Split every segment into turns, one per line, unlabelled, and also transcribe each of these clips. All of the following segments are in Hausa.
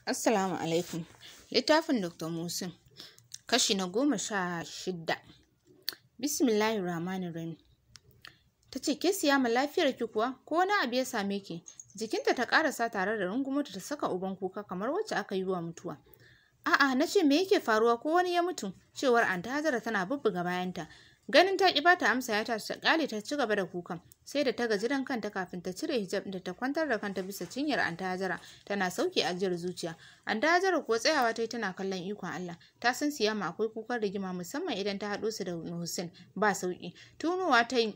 Assalamu alaikum. Littafin Dr. Musin, kashi na 16. Bismillahir Rahmanir Rahim. Ta ce, ke Siyama, lafiyar ki kuwa, ko wani abu ya same ki? Jikinta ta karasa tare da rungumota ta saka uban kuka kamar wacce aka yi wa mutuwa. A'a, na ce me yake faruwa, ko wani ya mutu? Cewar Anta Hajara tana bubbuga bayanta. Ganin ta ki bata amsa ya ta kale ta ci gaba da kukan. Sai da ta gaji dan kanta kafin ta cire hijab da ta kwantar da kanta bisa cinyar Anta Hajara tana sauke ajiyar zuciya. Anta Hajara kuwa tsayawa ta yi tana kallon ikon Allah. Ta san Siyama akwai kukan rigima, musamman idan ta haɗo su da Hussein ba sauki. Tunowa ta yi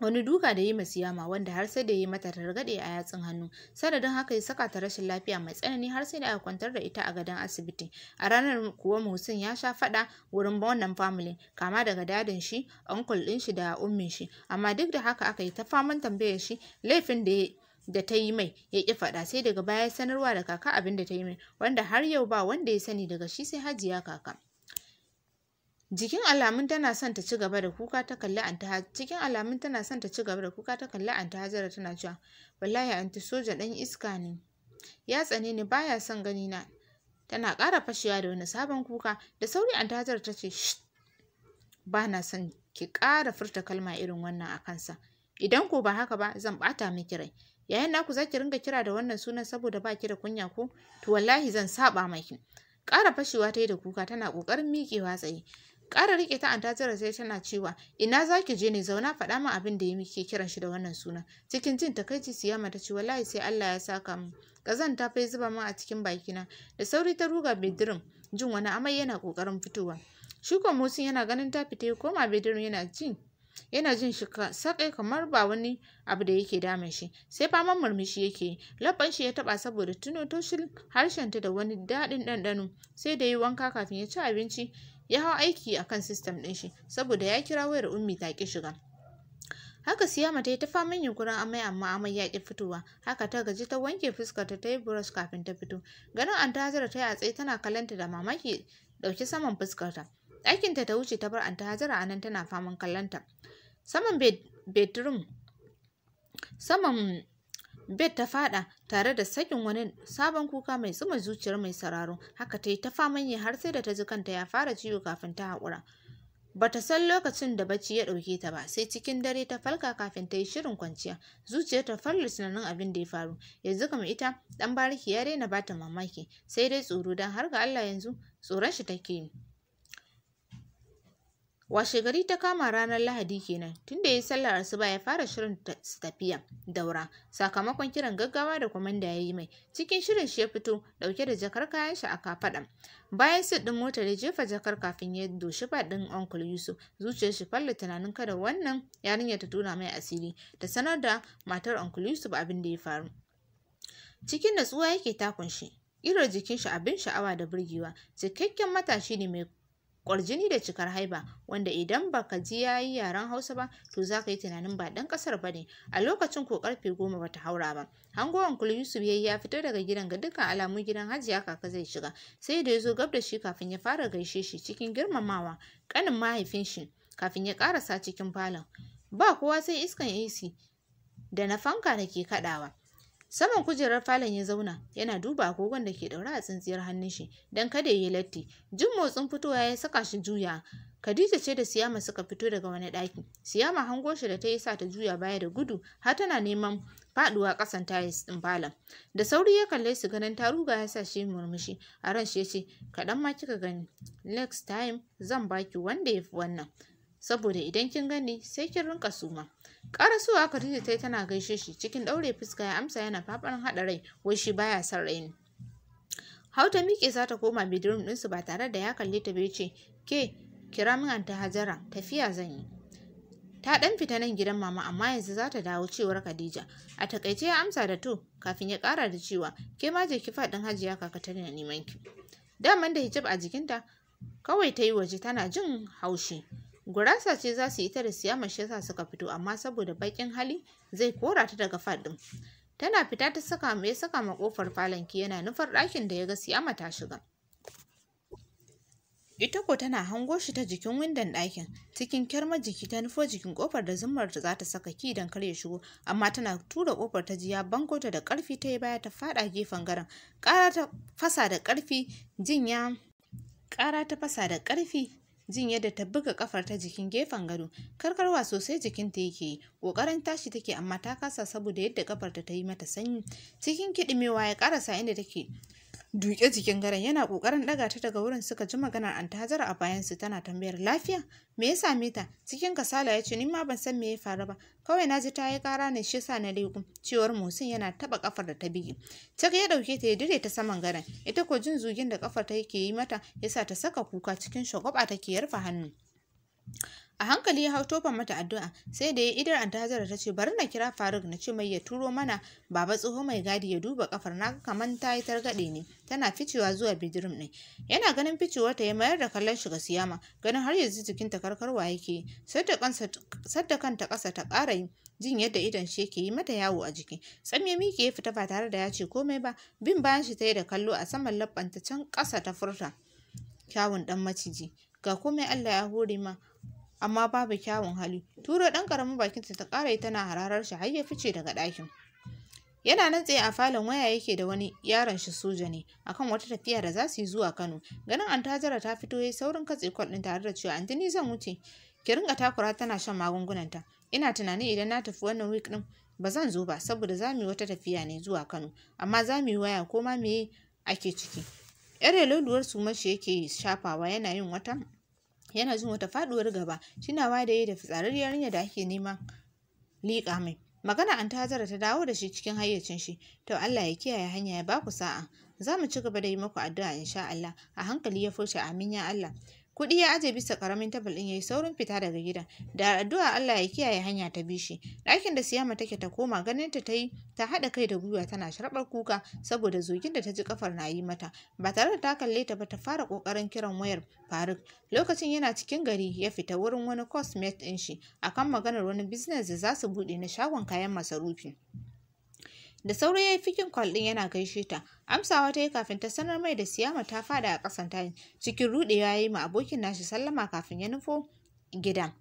wani duka da yi ma Siyama wanda har sai da yi mata targaɗe a yatsun hannu. Sanadin haka ya saka ta rashin lafiya mai tsanani har sai da aka kwantar da ita a gadon asibiti. A ranar kuwa Muhsin ya sha faɗa wurin wannan family, kama daga dadin shi, uncle ɗin shi da ummin shi. Amma duk da haka aka yi ta faman tambayar shi laifin da ta yi mai, ya ƙi faɗa, sai daga baya sanarwa da kaka abin da ta yi mai, wanda har yau ba wanda ya sani daga shi sai Hajiya Kaka. Jikin alamun tana son ta ci gaba da kuka ta kalli Anta cikin alamun tana son ta ci gaba da kuka ta kalli Anta Hajara tana cewa, wallahi anti, soja dan iska ne. Ya tsane ni, baya son gani na. Tana ƙara fashewa da wani sabon kuka. Da sauri Anta Hajara ta ce, ba na son ki ƙara furta kalma irin wannan a kansa. Idan ko ba haka ba, zan ɓata miki rai. Yayin naku za ki ringa kira da wannan sunan saboda ba ki da kunya ko? To wallahi zan saɓa maki. Ƙara fashewa ta yi da kuka tana ƙoƙarin miƙewa tsaye. Ƙara riƙe ta Anta Hajara sai tana cewa, ina za ki je ne? Zauna, faɗa min abin da ya muke kiran shi da wannan suna. Cikin jin takaici Siyama ta ce, wallahi sai Allah ya saka mu. Ƙazanta fa ya zuba min a cikin bakina. Da sauri ta ruga bedroom jin wani amai yana ƙoƙarin fitowa. Shi ko Musin yana ganin ta fita ya koma bedroom, yana jin shi sakai kamar ba wani abu da yake damun shi, sai faman murmushi yake yi. Labban shi ya taba saboda tuno taushin harshen ta da wani daɗin ɗanɗano. Sai da yi wanka kafin ya ci abinci, ya hau aiki akan system ɗin shi saboda ya kira wayar Ummi ta ki shiga. Haka Siyama ta yi ta faman yunkurin amai, amma amai ya ƙi fitowa. Haka ta gaji ta wanke fuskarta, ta yi brush kafin ta fito. Ganin Anta Hajara ta yi a tsaye tana kallonta da mamaki ɗauke saman fuskarta. Ɗakinta ta wuce ta bar Anta Hajara a nan tana faman kallonta. Saman bedroom, saman bed ta fada tare da sakin wani sabon kuka mai tsuma zuciyar mai sauraro. Haka ta yi ta faman yi har sai da ta ji kanta ya fara ciwo kafin ta haƙura. Bata san lokacin da bacci ya ɗauke ta ba, sai cikin dare ta falka kafin ta yi shirin kwanciya. Zuciyar ta farla tunanin abin da ya faru. Yanzu kam ita ɗan bariki ya daina bata mamaki, sai dai tsoro, don har ga Allah yanzu tsoron shi take yi. Washe gari ta kama ranar Lahadi kenan, tunda ya yi sallar asuba ya fara shirin tafiya Daura, sakamakon kiran gaggawa da kwamanda ya yi mai. Cikin shirin shi ya fito dauke da jakar kayan shi a kafaɗa. Bayan seat ɗin motar ya jefa jakar kafin ya doshi ɗin Uncle Yusuf. Zuciyar shi falla tunanin kada wannan yarinya ta tona mai asiri, ta sanar da matar Uncle Yusuf abin da ya faru. Cikin natsuwa yake takun shi. Irin jikin shi abin sha'awa da burgewa, cikakken matashi ne mai kwarjini da cikar haiba, wanda idan baka ji ya yi yaren Hausa ba, to za ka yi tunanin ba ɗan ƙasar ba ne. A lokacin ko karfe 10 bata haura ba. Hango Uncle Yusuf yayi ya fito daga gidan, ga dukkan alamu gidan Hajiya Kaka zai shiga. Sai da ya zo gab da shi kafin ya fara gaishe shi cikin girmamawa, ƙanin mahaifin shi, kafin ya ƙarasa cikin falon. Ba kowa sai iskan AC da na fanka da ke kaɗawa. Saman kujerar falon ya zauna yana duba agogon da ke ɗaure a tsintsiyar hannun shi don kada ya yi latti. Jin motsin fitowa ya saka shi juya. Khadija ce da Siyama suka fito daga wani ɗaki. Siyama hango shi da ta yi sa ta juya baya da gudu har tana neman faɗuwa ƙasan tiles ɗin falon. Da sauri ya kalle su, ganin ta ruga ya sa shi murmushi. A ran shi ya ce, kaɗan ma kika gani. Next time zan baki wanda ya fi wannan. Saboda idan kin gani sai kin rinka suma. Ƙarasowa Khadija ta yi tana gaishe shi, cikin ɗaure fuska ya amsa yana faman haɗa rai, wai shi baya son raini. Hau ta miƙe za ta koma bedroom ɗinsu, ba tare da ya kalle ta bai ce, ke kira min Anta Hajara, tafiya zan yi. Ta ɗan fita nan gidan mama, amma yanzu za ta dawo, cewar Khadija. A takaice ya amsa da to, kafin ya ƙara da cewa, ke ma je ki faɗin Hajiya Kaka tana neman ki. Daman da hijab a jikinta, kawai ta yi waje tana jin haushi. Gurasa ce za su yi ta da Siyama, shi yasa suka fito, amma saboda baƙin hali zai kora ta daga fat ɗin. Tana fita ta saka ya saka ma kofar falon key yana nufar ɗakin da ya ga Siyama ta shiga. Ita ko tana hango shi ta jikin windon ɗakin, cikin kyarmar jiki ta nufo jikin ƙofar da zummar ta za ta saka ki don kar ya shigo, amma tana tura ƙofar ta ji ya banko ta da ƙarfi, ta yi baya ta faɗa gefen gadon. Ƙara ta fasa da ƙarfi jin ya ƙara ta fasa da ƙarfi jin yadda ta buga kafar ta jikin gefen gado. Karkarwa sosai jikinta yake yi, ƙoƙarin tashi take amma ta kasa saboda yadda kafar ta yi mata sanyi. Cikin kiɗimewa ya ƙarasa inda take duke jikin gadon, yana ƙoƙarin ɗaga ta daga wurin suka ji maganar Anta Hajara a bayansu tana tambayar lafiya, me ya same ta? Cikin kasala ya ce, ni ma ban san me ya faru ba, kawai na ji ta yi ƙara ne shi yasa na leƙo, cewar Muhsin yana taɓa kafar da ta bige. Cak ya ɗauke ta ya dire ta saman gadon, ita ko jin zugin da kafar ta yake yi mata yasa ta saka kuka, cikin shagwaba take yarfa hannu. A hankali ya hau tofa mata addu'a, sai da ya idar Anta Hajara ta ce, bari na kira Faruk na ce mai ya turo mana baba tsoho mai gadi ya duba kafar, naga kaman ta yi targaɗe ne. Tana ficewa zuwa bedroom ɗin. Yana ganin ficewar ta ya mayar da kallon shi ga Siyama, ganin har yanzu jikinta karkarwa yake yi. Sadda kanta ƙasa ta ƙara yi, jin yadda idon shi yake yi mata yawo a jiki. Tsam ya miƙe ya fita ba tare da ya ce komai ba, bin bayan shi ta yi da kallo, a saman labbanta can ƙasa ta furta, kyawun ɗan maciji, ga komai Allah ya hore ma, amma babu kyawun hali. Turo ɗan ƙaramin bakinta ta ƙara yi tana hararar shi har ya fice daga ɗakin. Yana nan tsaye a falon, waya yake da wani yaron shi soja ne akan wata tafiya da za su yi zuwa Kano. Ganin Anta Hajara ta fito yayi saurin katse call ɗin tare da cewa, anti, ni zan wuce. Ki ringa takura tana shan magungunanta. Ina tunanin idan na tafi wannan week ɗin ba zan zo ba saboda za mu yi wata tafiya ne zuwa Kano, amma za mu yi waya ko ma meye ake ciki. Yar yaloluwar sumar shi yake shafawa, yana jin wata faduwar gaba, tunawa da yayi da fitsararriyar yarinya da ake nema liƙa mai. Magana Anta Hajara ta dawo da shi cikin hayyacin shi. To, Allah ya kiyaye hanya, ya baku sa'a. Za mu ci gaba da yi muku addu'a insha Allah. A hankali ya furta, amin ya Allah. Kuɗi ya aje bisa ƙaramin table ɗin, yayi saurin fita daga gidan. Da addu'a Allah ya kiyaye hanya ta bi shi. Ɗakin da Siyama take ta koma, ganin ta tayi ta haɗa kai da gwiwa tana sharɓar kuka saboda zogin da ta ji kafar na yi mata. Ba tare da ta kalle ta ba ta fara ƙoƙarin kiran wayar Faruk. Lokacin yana cikin gari, ya fita wurin wani course mate ɗin shi akan maganar wani business da za su buɗe na shagon kayan masarufi. Da sauri ya yi picking call ɗin yana gaishe ta. Amsawa ta yi kafin ta sanar mai da Siyama ta fada a ƙasan tayin. Cikin ruɗewa ya yi ma abokin nashi sallama kafin ya nufo gida.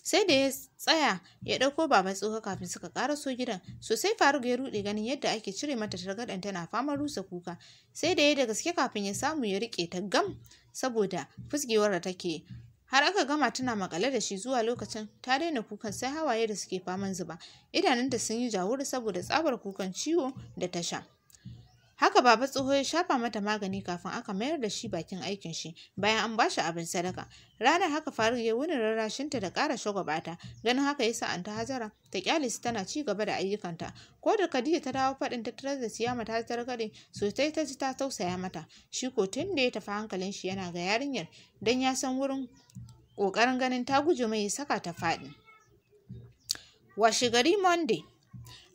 Sai da ya tsaya ya ɗauko baba tsoho kafin suka ƙaraso gidan. Sosai Faruk ya ruɗe ganin yadda ake cire mata targaɗen tana faman rusa kuka. Sai da ya da gaske kafin ya samu ya riƙe ta gam saboda fusgewar da take. Har aka gama tana makale da shi, zuwa lokacin ta daina kukan sai hawaye da suke faman zuba. Idanunta sun yi jawur saboda tsabar kukan ciwo da ta sha. Haka baba tsoho ya shafa mata magani kafin aka mayar da shi bakin aikin shi bayan an bashi abin sadaka. Ranar haka Faruk ya wuni rarrashinta da ƙara shagwabata. Ganin haka yasa Anta Hajara ta kyale su tana ci gaba da ayyukanta. Ko da Khadija ta dawo faɗin ta tarar da Siyama ta targaɗe sosai, ta ji ta tausaya mata. Shi ko tun da ya tafi hankalin shi yana ga yarinyar, don ya san wurin ƙoƙarin ganin ta guje mai ya saka ta faɗi. Washe gari Monday.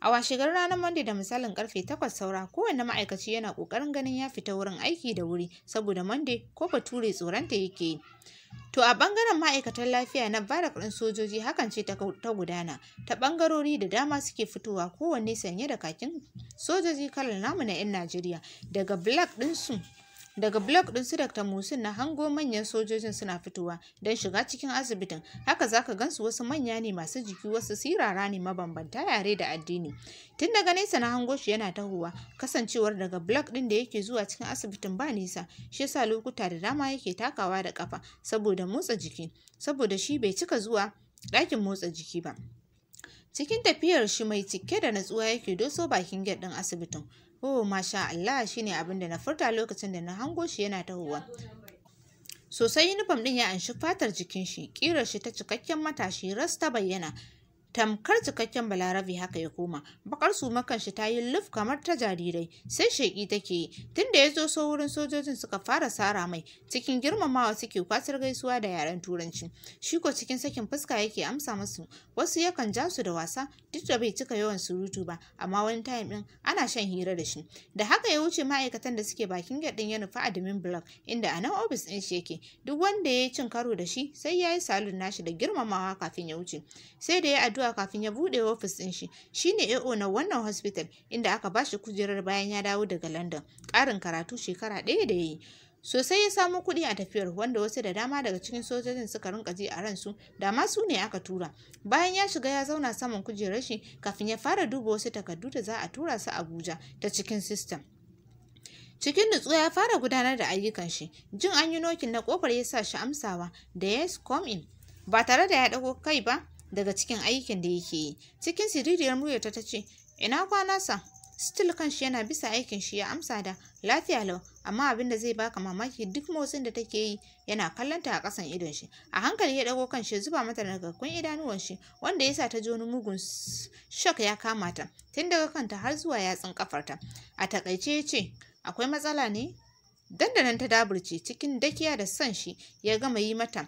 A washegarin ranar Monday da misalin karfe 8 saura, kowanne ma'aikaci yana ƙoƙarin ganin ya fita wurin aiki da wuri saboda Monday ko bature tsoronta yake yi. To, a ɓangaren ma'aikatan lafiya na barrack ɗin sojoji hakan ce ta gudana. Ta ɓangarori da dama suke fitowa, kowanne sanye da kakin sojoji kalar namu na 'yan Najeriya. Daga block ɗin su Dr. Musin na hango manyan sojojin suna fitowa don shiga cikin asibitin. Haka zaka gansu, wasu manya ne masu jiki, wasu sirara ne, mabambanta yare da addini. Tun daga nesa na hango shi yana tahowa, kasancewar daga block ɗin da yake zuwa cikin asibitin ba nisa, shi yasa lokuta da dama yake takawa da kafa saboda motsa jiki, saboda shi bai cika zuwa ɗakin motsa jiki ba. Cikin tafiyar shi mai cike da natsuwa yake doso bakin gate ɗin asibitin. Oh, masha Allah, shine abin da na furta lokacin da na hango shi yana tahowa. Sosai uniform ɗin ya anshi fatar jikin shi, ƙirar shi ta cikakken matashi ras ta bayyana. Tamkar cikakken Balarabe haka ya koma. Bakar sumakan shi ta yi luf kamar ta jarirai, sai sheƙi take yi. Tunda ya zo so wurin, sojojin suka fara sara mai, cikin girmamawa suke kwasar gaisuwa da yaren Turanci. Shi ko cikin sakin fuska yake amsa musu, wasu yakan ja su da wasa, duk da bai cika yawan surutu ba, amma wani time ɗin ana shan hira da shi. Da haka ya wuce ma'aikatan da suke bakin gate ɗin ya nufi admin block inda a nan ofis ɗin shi yake. Duk wanda ya yi cin karo da shi sai ya yi salute nashi da girmamawa kafin ya wuce. Sai da ya addu'a kafin ya buɗe ofis ɗin shi. Shine AO na wannan hospital inda aka bashi kujerar bayan ya dawo daga London ƙarin karatu shekara ɗaya da ya yi. Sosai ya samo kuɗi a tafiyar, wanda wasu da dama daga cikin sojojin suka rinka ji a ransu da ma su ne aka tura. Bayan ya shiga ya zauna saman kujerar shi kafin ya fara duba wasu takardu da za a tura su Abuja ta cikin system. Cikin nutsuwa ya fara gudanar da ayyukan shi. Jin an yi knocking na kofar ya sa shi amsawa da "Yes, come in." Ba tare da ya ɗago kai ba daga cikin aikin da yake yi. Cikin siririyar muryarta ta ce, "Ina kwana, sir?" Still kanshi yana bisa aikin shi ya amsa da "Lafiya lau," amma abin da zai baka mamaki, duk motsin da take yi yana kallon ta a ƙasan idon shi. A hankali ya ɗago kanshi ya zuba mata nagaggun idanuwan shi, wanda ya sa ta ji wani mugun shock ya kama ta tun daga kanta har zuwa yatsun kafarta. A takaice ya ce, "Akwai matsala ne?" Dandanan ta daburce. Cikin dakiya da son shi ya gama yi mata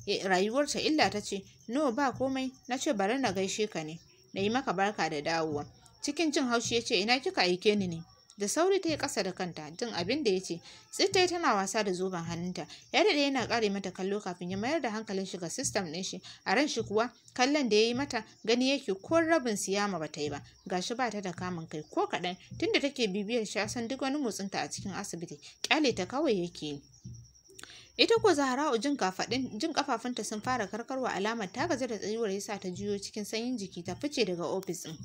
rayuwarta illa, ta ce, "No, ba komai, na ce bari na gaishe ka ne, na yi maka barka da dawowa." Cikin jin haushi ya ce, "Ina kika aike ni ne?" Da sauri ta yi ƙasa da kanta jin abin da ya ce. Tsittai tana wasa da zoben hannunta. Ya daɗe yana ƙare mata kallo kafin ya mayar da hankalin shi ga system ɗin shi. A ran shi kuwa, kallon da ya yi mata, gani yake ko rabin Siyama ba ta yi ba. Gashi ba ta da kamun kai ko kaɗan. Tunda take bibiyar shi, san duk wani motsinta a cikin asibiti, ƙyale ta kawai yake yi. Ita ko Zahra'u, jin kafaɗin jin kafafunta sun fara karkarwa alamar ta gaji da tsayuwar, yasa ta juyo cikin sanyin jiki ta fice daga ofis ɗin.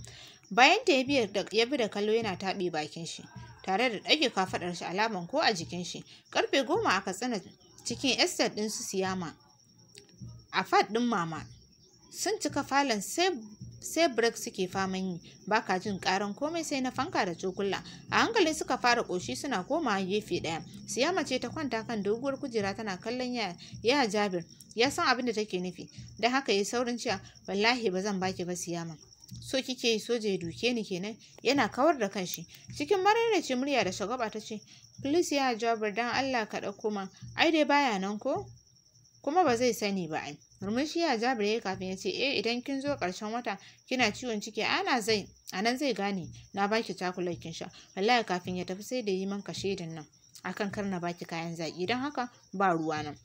Bayan ta ya bi da kallo yana taɓe bakin shi tare da ɗage kafaɗar shi alaman ko a jikin shi. Karfe 10 a Katsina, cikin estate ɗin su Siyama, a fat ɗin mama. Sun cika falon, sai break suke faman yi, baka jin karan komai sai na fanka da cokula. A hankali suka fara koshi suna komawa gefe ɗaya. Siyama ce ta kwanta kan doguwar kujera tana kallon ya Jabir. Ya san abin da take nufi, don haka ya saurin cewa, "Wallahi ba zan baki ba, Siyama. So kike yi soja ya duke ni kenan?" Yana kawar da kanshi. Cikin maraice murya da shagwaba ta ce, "Please ya Jabir, dan Allah ka ɗauko man. Ai dai baya nan ko, kuma ba zai sani ba ai." Murmushi ya Jabir ya kafin ya ce, "Eh, idan kin zo ƙarshen wata kina ciwon ciki, ana zai anan zai gane na baki chocolate kin sha. Wallahi kafin ya tafi sai da yi man kashedin nan akan kar na baki kayan zaki, don haka ba ruwa nan."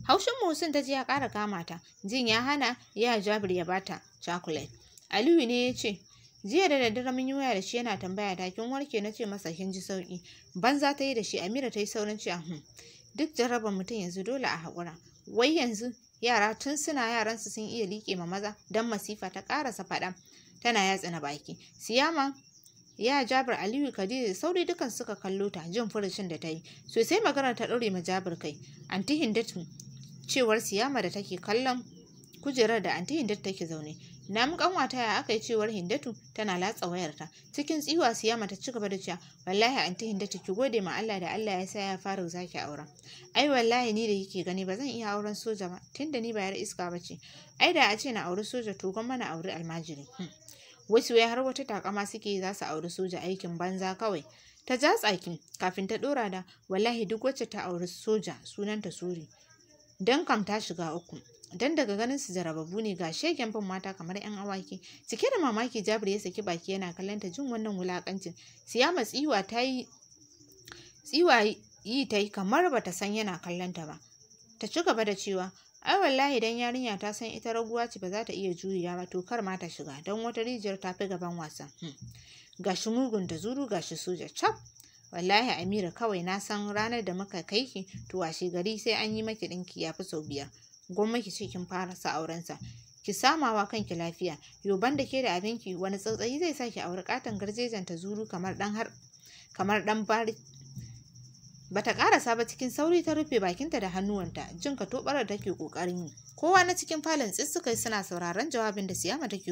Haushin Muhsin ta ji ya ƙara kama ta jin ya hana ya Jabir ya bata chocolate. Aliyu ne ya ce, "Jiya da daddare mun yi waya da shi, yana tambaya ta kin warke, na ce masa kin ji sauki. Banza ta yi da shi." Amira ta yi saurin cewa, duk jarraban mutum yanzu dole a haƙura. Wai yanzu yara tun suna yaransu sun iya liƙe ma maza don masifa." Ta ƙarasa faɗa tana yatsina baki. Siyama, ya Jabir, Aliyu, Khadija, sauri dukan suka kallo ta jin furucin da ta yi. Sosai maganar ta ɗaure ma Jabir kai. "Anti Hindatu," cewar Siyama da take kallon kujerar da Anti Hindatu take zaune. "Na mu kanwata, ya aka yi?" cewar Hindatu tana latsa wayarta. Cikin tsiwa Siyama ta ci gaba da cewa, "Wallahi Anti Hindatu, ki gode ma Allah da Allah ya sa ya fara zaki aura. Ai wallahi ni da kike gani ba zan iya auren soja ba, tunda ni ba yar iska ba ce. Ai da a ce na auri soja, to gwamma na auri almajiri. Wasu wai har wata takama suke za su auri soja, aikin banza kawai." Ta ja tsaki kafin ta dora da, "Wallahi duk wacce ta auri soja sunanta suri, dan kam ta shiga uku, dan daga ganin su jarababu ne, ga shegen bin mata kamar yan awaki." Cike da mamaki Jabir ya saki baki yana kallon ta jin wannan wulakancin. Siyama tsiwa ta yi tsiwa yi ta yi kamar bata san yana kallon ta ba. Ta ci gaba da cewa, "Ai wallahi dan yarinya ta san ita raguwa ce, ba za ta iya juriya ba, to kar ma ta shiga, don wata rijiyar ta fi gaban wasa. Gashi mugun da zuru, gashi soja cap. Wallahi Amira, kawai na san ranar da muka kai ki, to washe gari sai an yi maki ɗinki ya fi sau 5. Gwamma ki ce kin fara sa aurensa, ki samawa kanki lafiya. Yo, banda ke da abinki, wani tsautsayi zai sa ki auri katon garjejen ta zuru kamar dan har kamar dan bari?" Bata karasa ba, cikin sauri ta rufe bakinta da hannuwanta jin ka tobarar take kokarin yi. Kowa na cikin falon tsitsukai suna sauraron jawabin da Siyama take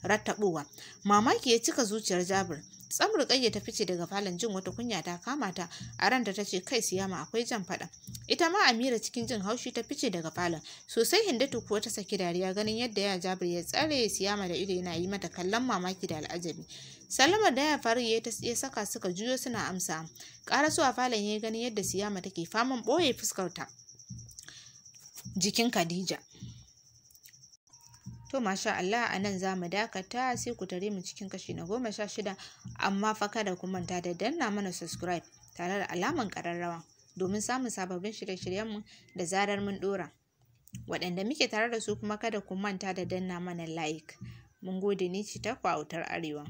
rattabowa. Mamaki ya cika zuciyar Jabir. Tsam Rukayya ta fice daga falon jin wata kunya ta kama ta. A ranta ta ce, "Kai Siyama, akwai jan faɗa." Ita ma Amira cikin jin haushi ta fice daga falon. Sosai Hindatu kuwa ta saki dariya ganin yadda ya Jabir ya tsare Siyama da ido yana yi mata kallon mamaki da al'ajabi. Sallamar da ya faru ya saka suka juyo suna amsa. Ƙaraso a falon ya ganin yadda Siyama take faman ɓoye fuskarta jikin Khadija. To masha Allah, a nan za mu dakata, sai ku tare mu cikin kashi na 16. Amma fa kada ku manta da danna mana subscribe tare da alaman ƙararrawa domin samun sababbin shirye-shiryenmu da zarar mun ɗora. Waɗanda muke tare da su kuma, kada ku manta da danna mana like. Mun gode, ni ce ta autar Arewa.